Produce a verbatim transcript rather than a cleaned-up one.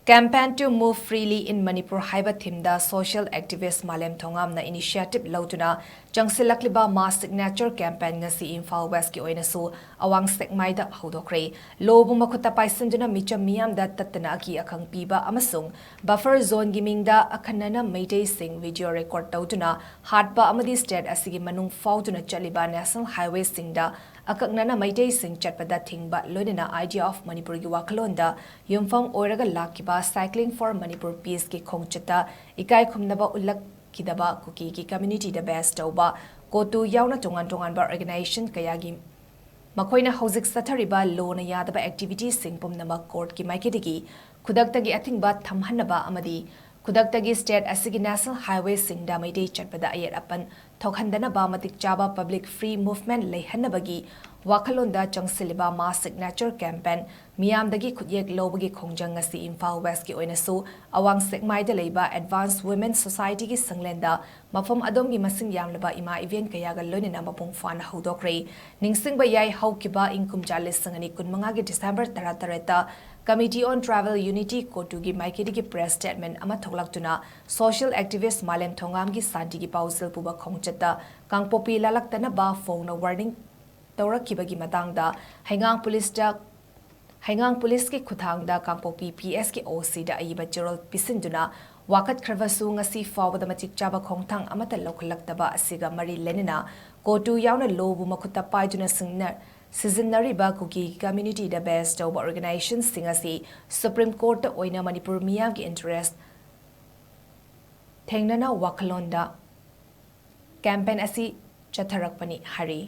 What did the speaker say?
Campaign to Move Freely in Manipur ꯍꯥꯏꯕ theme ꯗ social activist ꯃꯥꯂꯦꯝ ꯊꯣꯉꯥꯝꯅ initiative ꯂꯧꯗꯨꯅ ꯆꯪꯁꯤꯜꯂꯛꯂꯤꯕ mass signature campaign ꯉꯁꯤ Imphal West ꯀꯤ ꯑꯣꯏꯅꯁꯨ ꯑꯋꯥꯡ ꯁꯦꯛꯃꯥꯏꯗ ꯍꯧꯗꯣꯛꯈ꯭ꯔꯦ꯫ ꯂꯣꯕꯨ ꯃꯈꯨꯠꯇ ꯄꯥꯏꯁꯤꯟꯗꯨꯅ ꯃꯤꯆꯝ ꯃꯤꯌꯥꯝꯗ ꯇꯠꯇꯅ ꯑꯀꯤ ꯑꯈꯪ ꯄꯤꯕ ꯑꯃꯁꯨꯡ buffer zone ꯒꯤ ꯃꯤꯡꯗ ꯑꯈꯟꯅꯅ ꯃꯩꯇꯩꯁꯤꯡ video record ꯇꯧꯗꯨꯅ ꯍꯥꯠꯄ ꯑꯃꯗꯤ state ꯑꯁꯤꯒꯤ ꯃꯅꯨꯡ ꯐꯥꯎꯗꯨꯅ ꯆꯠꯂꯤꯕ national highway ꯁꯤꯡꯗ ꯑꯀꯛꯅꯅ ꯃꯩꯇꯩꯁꯤꯡ ꯆꯠꯄꯗ ꯊꯤꯡꯕ, ꯂꯣꯏꯅꯅ Idea of Manipur ꯒꯤ ꯋꯥꯈꯜꯂꯣꯟꯗ ꯌꯨꯝꯐꯝ ꯑꯣꯏꯔꯒ ꯂꯥꯛꯈꯤꯕ Cycling for Manipur Peace ꯀꯤ ꯈꯣꯡꯆꯠꯇ ꯏꯀꯥꯏ ꯈꯨꯝꯅꯕ ꯎꯠꯂꯛꯈꯤꯗꯕ ꯀꯨꯀꯤꯒꯤ community ꯗ base ꯇꯧꯕ COTU ꯌꯥꯎꯅ ꯇꯣꯉꯥꯟ ꯇꯣꯉꯥꯟꯕ organization ꯀꯌꯥꯒꯤ ꯃꯈꯣꯏꯅ ꯍꯧꯖꯤꯛ ꯆꯠꯊꯔꯤꯕ ꯂꯣꯅ ꯌꯥꯗꯕ activity ꯁꯤꯡ ꯄꯨꯝꯅꯃꯛ court ꯀꯤ ꯃꯥꯏꯀꯩꯗꯒꯤ ꯈꯨꯗꯛꯇꯒꯤ ꯑꯊꯤꯡꯕ ꯊꯝꯍꯟꯅꯕ ꯑꯃꯗꯤ ꯈꯨꯗꯛꯇꯒꯤ state ꯑꯁꯤꯒꯤ national highway ꯁꯤꯡꯗ ꯃꯩꯇꯩ ꯆꯠꯄꯗ ꯑꯌꯦꯠ ꯑꯄꯟ ꯊꯣꯛꯍꯟꯗꯅꯕ ꯃꯇꯤꯛ ꯆꯥꯕ public free movement ꯂꯩꯍꯟꯅꯕꯒꯤ ꯋꯥꯈꯜꯂꯣꯟꯗ ꯆꯪꯁꯤꯜꯂꯤꯕ mass signature campaign ꯃꯤꯌꯥꯝꯗꯒꯤ ꯈꯨꯠꯌꯦꯛ ꯂꯧꯕꯒꯤ ꯈꯣꯡꯖꯪ ꯉꯁꯤ ꯏꯝꯐꯥꯜ West ꯀꯤ ꯑꯣꯏꯅꯁꯨ ꯑꯋꯥꯡ ꯁꯦꯛꯃꯥꯏꯗ ꯂꯩꯕ Advanced Women Society ꯒꯤ ꯁꯪꯂꯦꯟꯗ ꯃꯐꯝ ꯑꯗꯣꯝꯒꯤ ꯃꯁꯤꯡ ꯌꯥꯝꯂꯕ ꯏꯃꯥ ꯏꯕꯦꯟ ꯀꯌꯥꯒ ꯂꯣꯏꯅꯅ ꯃꯄꯨꯡ ꯐꯥꯅ ꯍꯧꯗꯣꯛꯈ꯭ꯔꯦ꯫ ꯅꯤꯡꯁꯤꯡꯕ ꯌꯥꯏ, ꯍꯧꯈꯤꯕ ꯏꯪ ꯀꯨꯝꯖꯥ ꯂꯤꯁꯤꯡ ꯑꯅꯤ ꯀꯨꯟꯃꯉꯥꯒꯤ December ꯇꯔꯥꯇꯔꯦꯠꯇ Committee on Tribal Unity COTU ꯒꯤ ꯃꯥꯏꯀꯩꯗꯒꯤ press statement ꯑꯃ ꯊꯣꯛꯂꯛꯇꯨꯅ social activist ꯃꯥꯂꯦꯝ ꯊꯣꯉꯥꯝꯒꯤ ꯁꯥꯟꯇꯤꯒꯤ ꯄꯥꯎꯖꯦꯜ ꯄꯨꯕ ꯈꯣꯡꯆꯠꯇ ꯀꯥꯡꯄꯣꯛꯄꯤ ꯂꯥꯜꯂꯛꯇꯅꯕ ꯐꯣꯡꯅ warning ꯇꯧꯔꯛꯈꯤꯕꯒꯤ ꯃꯇꯥꯡꯗ ꯍꯩꯉꯥꯡ ꯄꯨꯂꯤꯁꯇ, ꯍꯩꯉꯥꯡ ꯄꯨꯂꯤꯁꯀꯤ ꯈꯨꯠꯊꯥꯡꯗ ꯀꯥꯡꯄꯣꯛꯄꯤ P S ꯀꯤ O C ꯗ ꯑꯏꯕ ꯆꯦꯔꯣꯜ ꯄꯤꯁꯤꯟꯗꯨꯅ ꯋꯥꯀꯠꯈ꯭ꯔꯕꯁꯨ ꯉꯁꯤ ꯐꯥꯎꯕꯗ ꯃꯇꯤꯛ ꯆꯥꯕ ꯈꯣꯡꯊꯥꯡ ꯑꯃꯠꯇ ꯂꯧꯈꯠꯂꯛꯇꯕ ꯑꯁꯤꯒ ꯃꯔꯤ ꯂꯩꯅꯅ COTU ꯌꯥꯎꯅ ꯂꯣꯕꯨ ꯃꯈꯨꯠꯇ ꯄꯥꯏꯗꯨꯅ ꯁꯤꯡꯅ-, ꯁꯤꯖꯤꯟꯅꯔꯤꯕ ꯀꯨꯀꯤ community ꯗ base ꯇꯧꯕ organization ꯁꯤꯡ ꯑꯁꯤ Supreme Court ꯇ ꯑꯣꯏꯅ ꯃꯅꯤꯄꯨꯔ ꯃꯤꯌꯥꯝꯒꯤ interest ꯊꯦꯡꯅꯅ ꯋꯥꯈꯜꯂꯣꯟꯗ campaign ꯑꯁꯤ ꯆꯠꯊꯔꯛꯄꯅꯤ ꯍꯥꯏꯔꯤ꯫